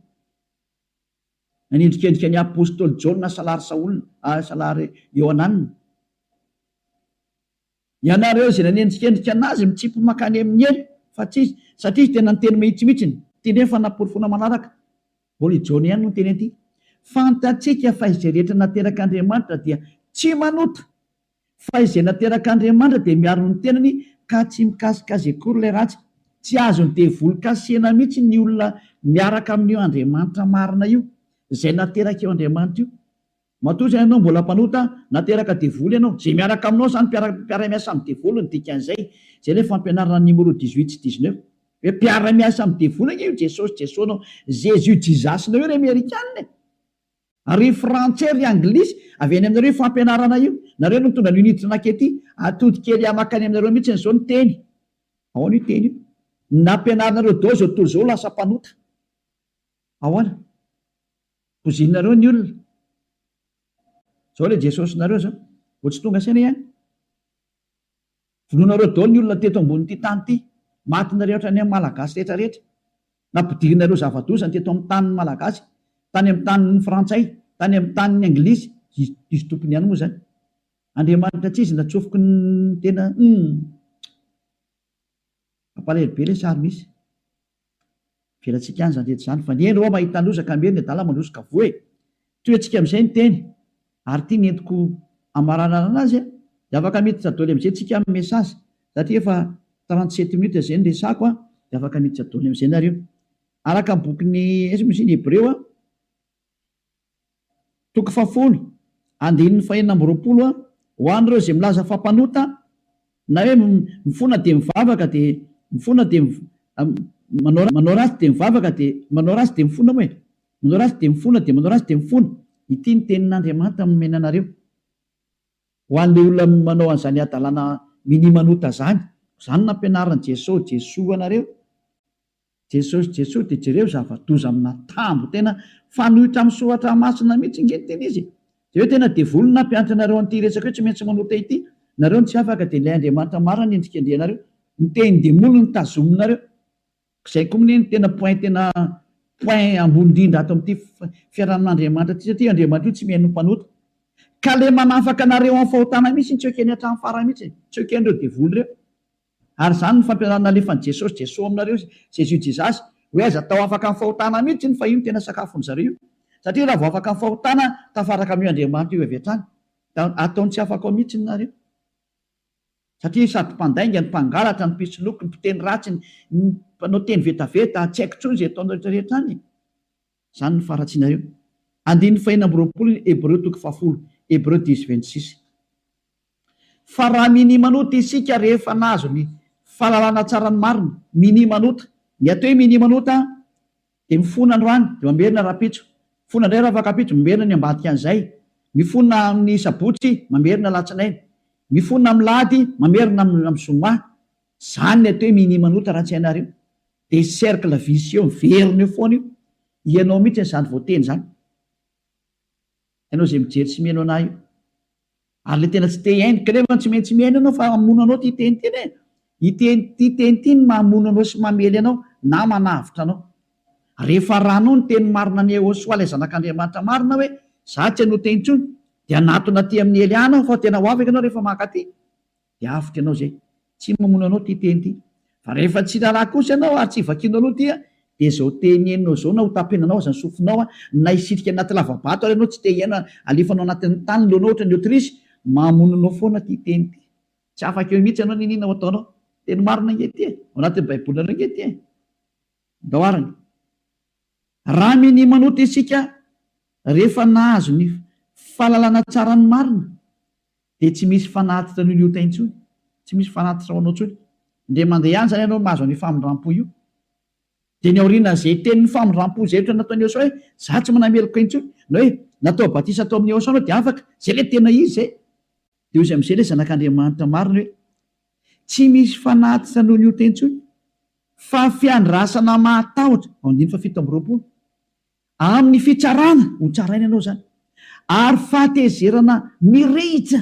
Nanendrikendrika ny apostoly Jaona salary Saola, salary Iohanana. Ianareo izay nanendrikendrika anazy mitsipy mankany amin'ny helo, fa tsy izy, satria izy tena niteny mahitsy mihitsiny. Ity indray ny fanaporofoana manaraka. Mbola i Jaona ihany no niteny an'ity. Fantatsika fa izay rehetra naterak'Andriamanitra dia tsy manota, fa izay naterak'Andriamanitra dia miaro ny tenany ka tsy mikasika azy akory ilay ratsy. Tsy azon'ny devoly kasihina mihitsy ny olona miaraka amin'io Andriamanitra marina io, izay naterak'io Andriamanitra io. Matoa izany ianao mbola mpanota, nateraka devoly ianao. Izay miaraka aminao izany mpiara mpiara-miasa amin'ny devoly ny dikan'izay. Izay ilay fampianarana numéro dix-huit sy dix-neuf. Hoe mpiara-miasa amin'ny devoly ange io Jesosy Jesoa-nao, Jésus Jesus-nao io ry Amerikana e! Ry Frantsay, ry Anglisy, avy any aminareo io fampianarana io. Nareo no nitondra an'io niditra nankety. Atody kely makany aminareo mihitsy izao ny teny. Ahoana io teny io? Nampianarinareo daholo izao tontolo izao ho lasa mpanota. Ahoana? Pozinareo ny olona. Zao ilay Jesosinareo zao. Vao tsy tonga saina ihany. Vonoinareo daholo ny olona teto ambonin'ity tany ity. Matinareo hatrany amin'ny Malagasy rehetra rehetra. Nampidirinareo zava-doza ny teto amin'ny tanin'ny Malagasy, tany amin'ny tanin'ny Frantsay, tany amin'ny tanin'ny Anglisy, izy izy tompony ihany moa izany. Andriamanitra tsy izy natsofoky ny tena humm. Mampalahelo be ilay sary misy. Avelantsika any izany rehetra izany fa ny hendry hoa mahita loza ka miery ny adala mandroso ka voa e! Tohiantsika amin'izay ny teny ary ity ny entiko hamaranana anazy a! Dia afaka miditra doly amin'izay tsika amin'ny message satria efa 37 minutes izay ny resako a! Dia afaka miditra doly amin'izay nareo. Araka ny bokin'ny aiza moa izy iny Hebreo a! Toko fahafolo, andininy fahenina amby 20 a, Ho an'ireo izay milaza fa mpanota, na hoe mifona dia mivavaka dia mifona dia manao manao ratsy dia mivavaka dia manao ratsy dia mifona moa e, manao ratsy dia mifona dia manao ratsy dia mifona. Ity ny tenin'Andriamanitra nomena anareo. Ho an'ilay olona manao an'izany hadalana minia manota izany, izany no nampianarin'i Jesoa, Jesoa anareo. Jesosy Jesoa dia jereo zava-doza amina tambo tena fanohitra amin'ny soratra masina mihitsy nge ny tena izy e! Jereo tena devoly no nampianatra anareo an'ity resaka hoe tsy maintsy manota ity nareo no tsy afaka dia ilay Andriamanitra marina no endrikendrehanareo ny tenin-demoly no tazominareo zay koa mne no tena point tena point ambony indrindra ato amin'ity fiarahamin'Andriamanitra ity satria Andriamanitra io tsy mihaino ny mpanota ka le manafaka anareo amin'ny fahotana mihitsy no tsy ekeny hatramin'ny farany mihitsy e! tsy eken'ireo devoly ireo. Ary izany no fampianarana alefan'i Jesosy, Jesoa aminareo, Jésus Jesus, hoe aza atao afaka amin'ny fahotana mihitsy iny fa io no tena sakafon'ny zareo io. Satria raha vao afaka amin'ny fahotana, tafaraka amin'io Andriamanitra io avy hatrany. Da ataony tsy afaka ao mihitsy nareo. Satria sady mpandainga, ny mpangalatra, ny mpisoloky, ny mpiteny ratsy, ny mpanao teny vetaveta, tsy haiko intsony izay ataonareo rehetra rehetra any e. Izany no faharatsianareo. Andininy fahenina amby 20 ny Hebreo toko fahafolo, Hebreu dix 26. Fa raha minia manota isika rehefa nahazo ny fahalalana tsara ny marina, minia manota. Ny atao hoe minia manota dia mifona androany dia mamerina rahampitso, mifona indray rahafakampitso, mamerina ny ambadika an'izay, mifona amin'ny sabotsy, mamerina alatsinainy, mifona amin'ny lahady, mamerina amin'ny zoma. Izany ny atao hoe minia manota raha tsy hainareo. Dia cercle vicieux miverina eo foana io. Ianao mihitsy izany voateny izany. Ianao izay mijery sy mihaino anah io. Ary le tena tsy te hihaino, kanefa tsy maintsy mihaino ianao fa hamono anao ity teny ity anie. Ity ity teny ity no mamono anao sy mamely anao na manavotra anao. Rehefa arahanao ny teny marina an'i Yehosua ilay zanak'Andriamanitra marina hoe za tsy hanota intsony dia hanatona aty amin'i Eliana aho fa tena ho afaka ianao rehefa mankaty. Dia avotra ianao izay. Tsy mamono anao ity teny ity. Fa rehefa tsy raharaha kosa ianao ary tsy vakianao aloha ity dia izao teny henonao izao na ho tapenanao aza ny sofinao na hisitrika anaty lava-bato ary ianao tsy te hihaino alefanao anatin'ny tany ny lohanao ohatran'ny autruche, mamono anao foana ity teny ity. Tsy afaka eo mihitsy ianao n'inona ho ataonao. Teny marina ange ity e. Ao anatin'ny baibolinareo ange ity e. Ndao arany. Raha minia manota isika rehefa nahazo ny fahalalana tsara ny marina dia tsy misy fanatitra noho ny ota intsony, tsy misy fanatitra ho anao intsony. Indray mandeha ihany izany ianao mahazo an'io famindrampo io. Dia ny aorianan'izay tenin'ny famindrampo izay ohatra nataon'i Yehosua hoe, za tsy manameloka intsony, na hoe natao batisa tao amin'i Yehosua anao dia afaka, izay ilay tena izy izay. Dia hoy izy amin'izay ilay zanak'Andriamanitra marina hoe, tsy misy fanatitra noho ny ota intsony, fa fiandrasana mahatahotra, ao andininy faha 27. Amin'ny fitsarana, ho tsaraina ianao izany, ary fahatezerana mirehitra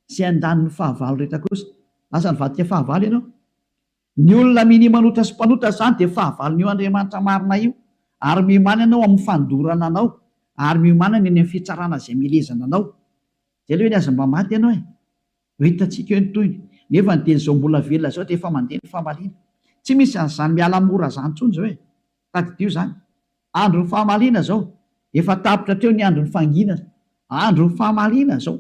izay handany ny fahavalo rehetra kosa. Lasa nivadika fahavalo ianao. Ny olona minia manota sy mpanota izany dia fahavalon'io Andriamanitra marina io, ary miomàna ianao amin'ny fandorana anao, ary miomàna ny any amin'ny fitsarana izay milezana anao. Izay aloha eny aza mba maty ianao e! Ho hitantsika eo ny tohiny. Nefa ny dia izao mbola velona izao dia efa mandeha ny famaliana. Tsy misy an'izany miala mora izany intsony izao e! Tadidio izany. Andron'ny fahamaliana izao. Efa tapitra hatreo ny andron'ny fanginana. Andron'ny fahamaliana izao.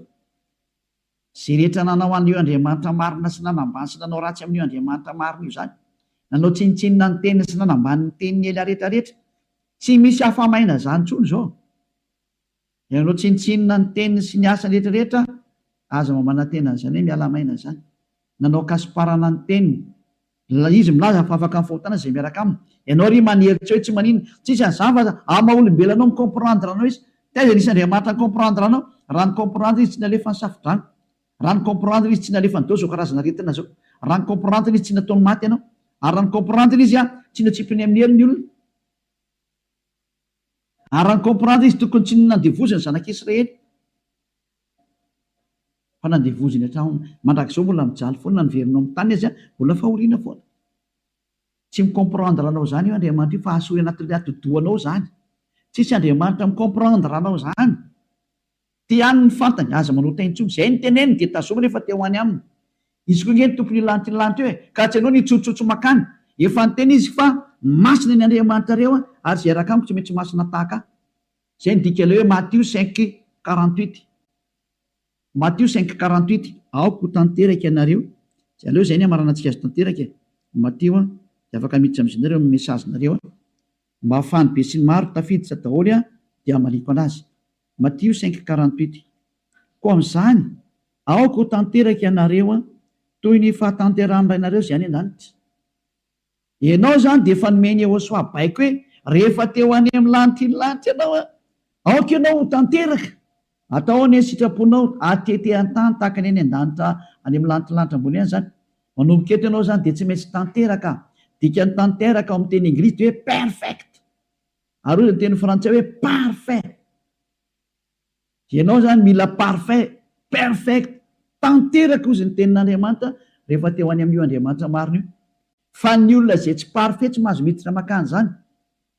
Izay rehetra nanao an'io Andriamanitra marina sy nanambany sy nanao ratsy amin'io Andriamanitra marina io izany. Nanao tsinontsinona ny teniny sy nanambany ny tenin'i Elia rehetra rehetra. Tsy misy afa-maina izany intsony izao. Ianao tsinontsinona ny teniny sy ny asany rehetra rehetra, aza mba manantena an'izany hoe miala maina izany. Nanao kasiparana ny teniny. Izy milaza fa afaka amin'ny fahotana izay miaraka aminy. Ianao ry manery tsy hoe tsy maninona. Tsisy an'izany fa amin'ny maha olombelona anao mi-comprendre anao izy. Taiza nisy Andriamanitra ni-comprendre anao? Raha ni-comprendre izy tsy nalefa ny safo-drano. Raha ni-comprendre izy tsy nalefa ny dao izao karazana aretina izao. Raha ni-comprendre izy tsy nataony maty ianao. Ary raha ni-comprendre izy tsy natsipiny amin'ny helo ny olona. Ary raha ni-comprendre izy tokony tsy nandevoziny ny zanak'Israely fa nandevoziny hatramin'ny mandrakizao mbola mijaly foana na niverina ao amin'ny tany aza mbola fahoriana foana. Tsy mi-comprendre anao izany io Andriamanitra io fa asory anatin'ilay atidohanao izany. Tsisy Andriamanitra mi-comprendre anao izany. Ty ihany ny fantany, aza manota intsony. Izay ny teneniny dia tazomy rehefa te ho any aminy. Izy koa nge ny tompon'io lanitra io lanitra io e! Ka tsy ianao no hitsotsotso makany. Efa niteny izy fa masina ny Andriamanitrareo ary izay hiaraka amiko tsy maintsy masina tahaka ahy. Izay ny dikan'ilay hoe Matio 5:48. Matio 5:48, Aoka ho tanteraka ianareo. Izay aleo izay ny hamaranantsika azy tanteraka e! Matio a, dia afaka miditra amin'izay nareo amin'ny message-nareo a. Mba ahafahan'ny besinimaro tafiditra daholo a, dia hamaliako anazy. Matio 5:48, Koa amin'izany, aoka ho tanteraka ianareo toy ny fahatanterahan'ny Rainareo izay any an-danitra. Ianao izany dia efa nomen'i Yehosua baiko hoe, rehefa te ho any amin'ny lanitry ny lanitra ianao, aoka ianao ho tanteraka. Atao anie ny sitraponao, atete an-tany tahaka ny any an-danitra any amin'ny lanitry ny lanitra ambony any izany. Manomboka eto ianao izany dia tsy maintsy tanteraka. Dikan'ny tanteraka ao amin'ny teny anglisy dia hoe perfect. Ary hoy ny teny frantsay hoe parfait. Ianao izany mila parfait, perfect, tanteraka hozy ny tenin'Andriamanitra rehefa te ho any amin'io Andriamanitra marina io. Fa ny olona izay tsy parfait tsy mahazo miditra makany izany.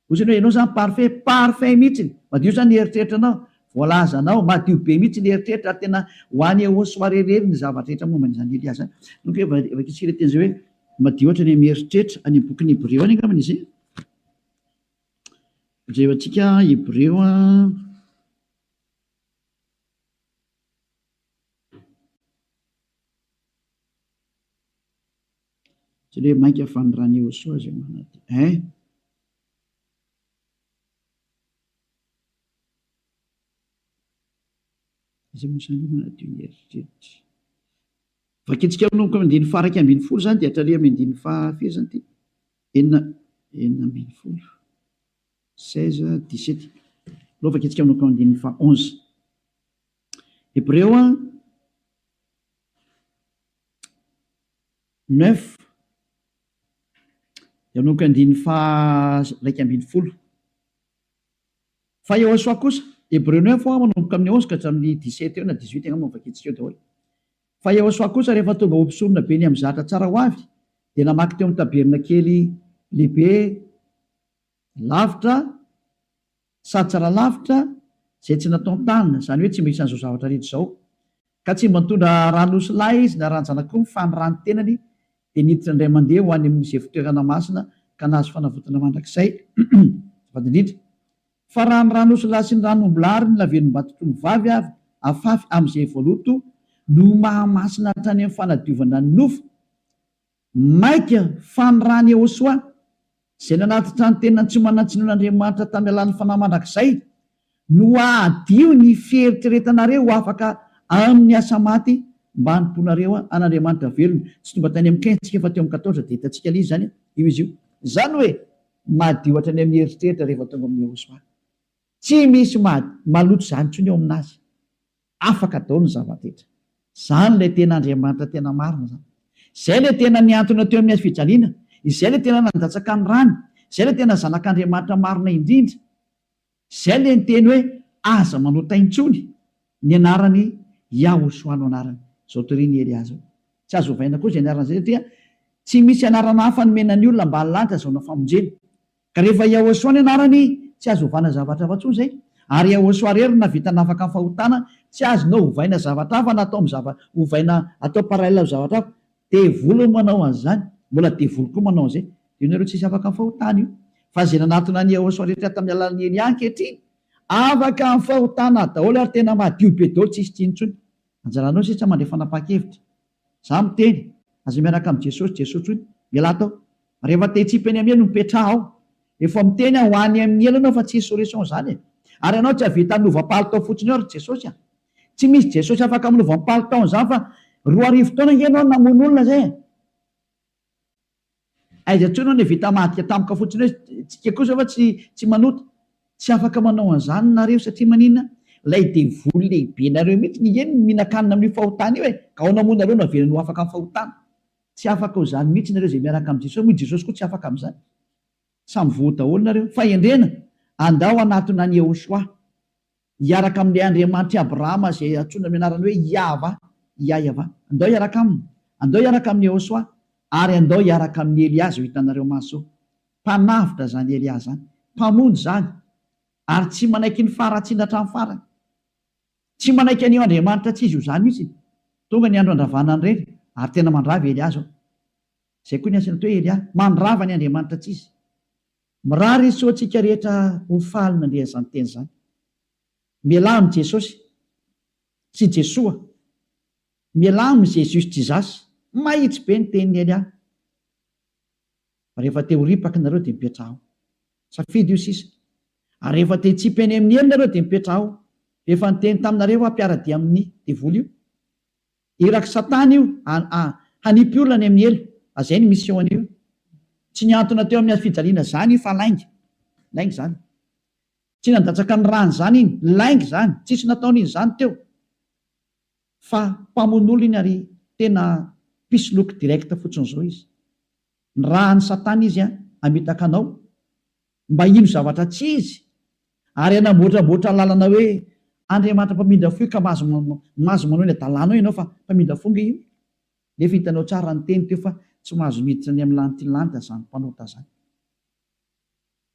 Hozy ianao, ianao izany parfait, parfait mihitsy. Madio izany ny eritreritranao, voalazanao, madio be mihitsy ny eritreritra ary tena ho any eo soirée irery ny zavatra rehetra momba an'izany Elia izany. Donc vakintsika ilay teny izay hoe madio ohatra ny mieritreritra, any amin'ny bokin'ny Hebreo any angambany izy. Jerentsika Hebreo a. Tsy hoe mainka fa ny ran'i Yehosua izay manadio. Hein? Iza moa izany manadio ny eritreritra? Vakintsika manomboka amin'ny andininy faha-11 izany dia hatrany amin'ny andininy faha-firy izany ity? Enina, 16, 16, 17. Aleo vakintsika manomboka amin'ny andininy faha 11. Hebreo a, 9, dia manomboka andininy faha 11. Fa Yehosua kosa, Hebreo 9 hoa manomboka amin'ny 11 ka hatramin'ny 17 eo na 18 angamba no vakintsika eo daholo. Fa Yehosua kosa rehefa tonga ho mpisorona be ny amin'ny zatra tsara ho avy, dia namaky teo amin'ny tabernakely lehibe lavitra sady tsara lavitra izay tsy nataon-tanana, izany hoe tsy mba isan'izao zavatra rehetra izao. Ka tsy mba nitondra ran'osilahy izy na ran-janak'omby fa ny ran'ny tenany dia niditra indray mandeha ho any amin'izay fitoerana masina ka nahazo fanavotana mandrakizay. Azafady indrindra. Fa raha ny ran'osilahy sy ny ran'ombilahy ary ny lavenom-batotr'ombivavy avy afafy amin'izay voaloto no mahamasina hatrany amin'ny fanadiovana ny nofo, Mainka fa ny ran'i Yehosua, izay nanatitra ny tenany tsy manan-tsinoan'Andriamanitra tamin'ny alalan'ny Fanahy mandrakizay, no hahadio ny fieritreretanareo ho afaka amin'ny asa maty mba hanompoanareo an'Andriamanitra velona. Tsy tonga tany amin'ny 15 tsika fa teo amin'ny 14 dia hitantsika ilay izy izany, io izy io. Izany hoe madio hatrany amin'ny eritreritra rehefa tonga amin'i Yehosua. Tsy misy maloto izany intsony eo aminazy. Afaka daholo ny zava-drehetra. Izany ilay tena Andriamanitra tena marina izany. Izay ilay tena nihantona teo amin'ny hazo fijaliana. Izay ilay tena nandatsaka ny rany. Izay ilay tena Zanak'Andriamanitra marina indrindra. Izay ilay niteny hoe aza manota intsony. Ny anarany Yahoshuah no anarany. Izao torian'i Elia izao. Tsy azo ovaina koa izay anarana izay satria tsy misy anarana hafa nomena ny olona ambany lanitra azahoana famonjena. Ka rehefa Yahoshuah ny anarany, tsy azo ovana zavatra hafa intsony izay. Ary Yahoshuah irery no nahavita nafaka ny fahotana, tsy azonao ovaina zavatra hafa na atao amin'ny zava, ovaina atao parallèle amin'ny zavatra hafa. Devoly no manao an'izany, mbola devoly koa manao an'izay. Dia nareo tsisy afaka amin'ny fahotana io. Fa izay nanatona an'i Yahoshuah rehetra tamin'ny alalan'i Elia ankehitriny, afaka amin'ny fahotana daholo ary tena madio be daholo tsisy tsiny intsony. Anjaranao sisa mandray fanapahan-kevitra. Za miteny, aza miaraka amin'i Jesosy, Jesosy tsony, mialà tao. Rehefa te hitsipy eny amin'ny elo, mipetraha ao. Efa miteny aho, ho any amin'ny elo ianao fa tsisy solution zany e. Ary ianao tsy hahavita hanova palitao fotsiny eo ry Jesosy a. Tsy misy Jesosy afaka manova ny palitaony zany fa 2000 taona ange ianao namono olona zay e. Aiza intsony hono vita madika tampoka fotsiny hoe tsika kosa fa tsy tsy manota. Tsy afaka manao an'izany nareo satria maninona? Ilay devoly lehibe nareo mihitsy ny eny no mihinan-kanina amin'io fahotana io e! Ka ahoana moa nareo no avelany ho afaka amin'ny fahotana? Tsy afaka ho izany mihitsy nareo izay miaraka amin'i Jesosy moa i Jesosy koa tsy afaka amin'izany. Samy voa daholo nareo. Fahendrena, andao hanatona an'i Yehoshuah. Hiaraka amin'ilay Andriamanitr'i Abrahama izay antsoina amin'ny anarany hoe Iahvah, Iaiavah. Andao hiaraka aminy. Andao hiaraka amin'i Yehoshuah. Ary andao hiaraka amin'i Elia izao hitanareo maso izao. Mpanavotra izany Elia izany. Mpamonjy izany. Ary tsy manaiky ny faharatsiana hatramin'ny farany. Tsy manaiky an'io Andriamanitra tsy izy io izany mihitsy. Tonga ny andro handravana an'ireny, ary tena mandrava i Elia izao. Izay koa ny asiana atao hoe Elia. Mandrava ny Andriamanitra tsy izy. Mirary soa antsika rehetra ho faly nandre an'izany teny izany. Mialà amin'i Jesosy sy Jesoa. Mialà amin'i Jesus Jesus. Mahitsy be ny tenin'i Elia. Fa rehefa te ho ripaka nareo dia mipetraha ao. Safidy io sisa. Ary rehefa te hitsipy any amin'ny helo nareo dia mipetraha ao. Efa niteny taminareo aho mpiara-dia amin'ny devoly io. Irak'i satana io hanipy olona any amin'ny helo. Azay ny mission an'io. Tsy nihantona teo amin'ny hazofijaliana zany io fa lainga. Lainga zany. Tsy nandatsaka ny rany zany iny. Lainga zany. Tsisy nataony iny zany teo. Fa mpamono olona iny ary tena mpisoloky direct fotsiny zao izy. Nirahan'i satana izy hamitaka anao mba hino zavatra tsy izy ary hanamboatramboatra lalana hoe Andriamanitra mpamindra fo io ka mahazo mahazo manao ny adalanao ianao fa mpamindra fo nge io. Nefa hitanao tsara ny teny teo fa tsy mahazo miditra any amin'ny lanitry ny lanitra zany mpanota zany.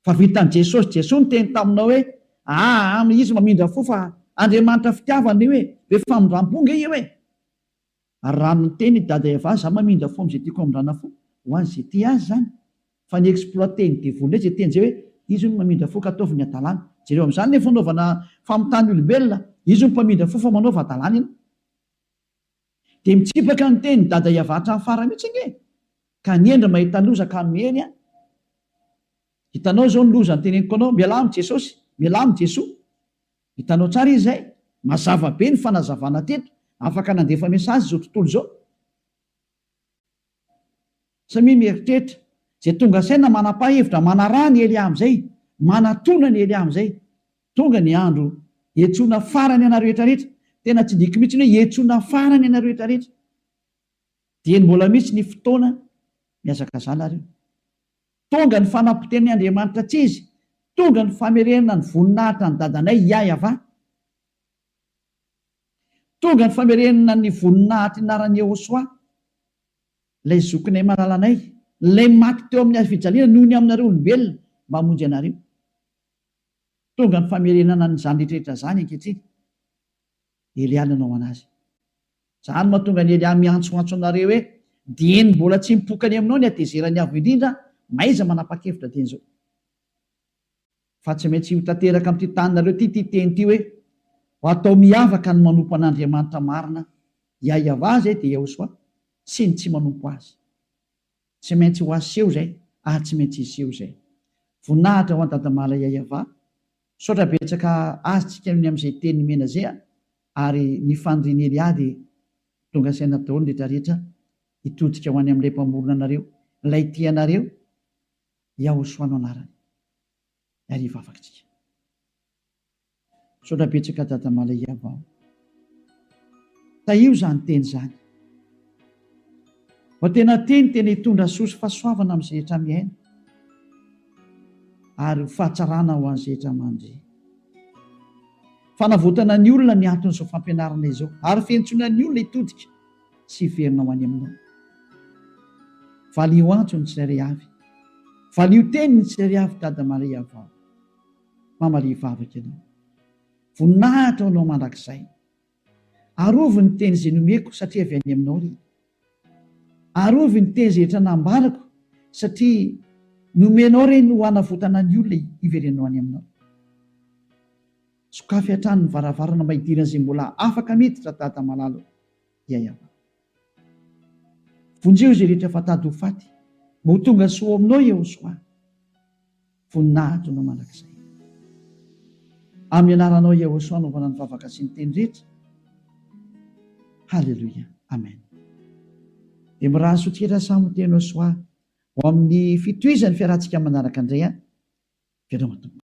Fa vitan'i Jesosy, Jesoa niteny taminao hoe aa izy mamindra fo fa Andriamanitra fitiavana io e, be famindram-po nge io e. Ary raha miteny i Dada Eva za mamindra fo amin'izay tiako hamindrana fo, ho an'izay tia azy izany. Fa ny exploiter ny devoly indray izay teny izay hoe izy hono mamindra fo ka ataovy ny hadalana. Jereo amin'izany ny fanaovana famitahana olombelona, izy hono mpamindra fo fa manaova hadalana ianao. Dia mitsipaka ny teny Dada Eva hatramin'ny farany mihitsy ange e! Ka ny hendry mahita loza ka miheny an! Hitanao izao ny loza noteneniko anao, mialà amin'i Jesosy, mialà amin'i Jesoa. Hitanao tsara izy izay? Mazava be ny fanazavana teto, afaka nandefa message izao tontolo izao. Samia mieritreritra, izay tonga saina manapa-hevitra manaraha ny Elia amin'izay, manatona ny Elia amin'izay. Tonga ny andro hiantsoana farany anareo rehetra rehetra, tena tsindriako mihitsy ny hoe hiantsoana farany anareo rehetra rehetra. Dieny mbola misy ny fotoana mihazakazaha nareo. Tonga ny fanapotehan'ny Andriamanitra tsy izy, tonga ny famerenana ny voninahitra an'i dadanay Yahvah. Tonga ny famerenana ny voninahitry anaran'i Yehosua, ilay zokinay malalanay, ilay maty teo amin'ny hazofijaliana noho ny aminareo olombelona mba hamonjy anareo. Tonga ny famerenana an'izany rehetrarehetra izany ankehitriny. Elia nanao anazy. Izany mahatonga an'i Elia miantsoantso anareo hoe, Dieny mbola tsy mipoka any aminao ny hatezeran'ny Avo Indrindra, mahaiza manapa-kevitra dieny izao. Fa tsy maintsy ho tanteraka amin'ity taninareo ity ity teny ity hoe, Ho atao miavaka ny manompo an'Andriamanitra marina, Yahweh izay dia Yahoshuah, sy ny tsy manompo Azy. Tsy maintsy ho aseho izay ary tsy maintsy hiseho izay. Voninahitra ho an'i Dadamala Yahweh. Misaotra betsaka azy tsika ny amin'izay teny nomena zay a! Ary ny fanirian'i Elia dia tonga saina daholo ny rehetra rehetra hitodika ho any amin'ilay mpamorona anareo, ilay tia anareo, Yahoshua no anarany. Ary hivavaka tsika. Misaotra betsaka Dada Malaiava o. Tahio izany teny izany. Fa tena teny tena hitondra soa sy fahasoavana amin'izay rehetra miaina ary ho fahatsarana ho an'izay rehetra mandre. Fanavotana ny olona ny anton'izao fampianarana izao ary fiantsoana ny olona hitodika sy hiverina ho any aminao. Valio antso ny tsirairay avy. Valio teny ny tsirairay avy Dada Maria vao. Mamalia vavaka ianao. Voninahitra ho anao mandrakizay. Arovy ny teny izay nomeko satria avy any aminao ireny. Arovy ny teny izay rehetra nambarako satria nomenao ireny ho hanavotana ny olona hiverenao any aminao. Sokafy hatrany ny varavarana mba hidiran'izay mbola afaka miditra Dada malala o. Yayava. Vonjeo izay rehetra efa tady ho faty mba ho tonga soa ao aminao Yehosoa. Voninahitra anao mandrakizay. Amin'ny anaranao Yehosoa anaovana ny vavaka sy ny teny rehetra. Haleloia. Amen. Dia mirary soa tsika samy ho teny Soa ho amin'ny fitohizan'ny fiarahantsika manaraka indray an. Veloma tompoko.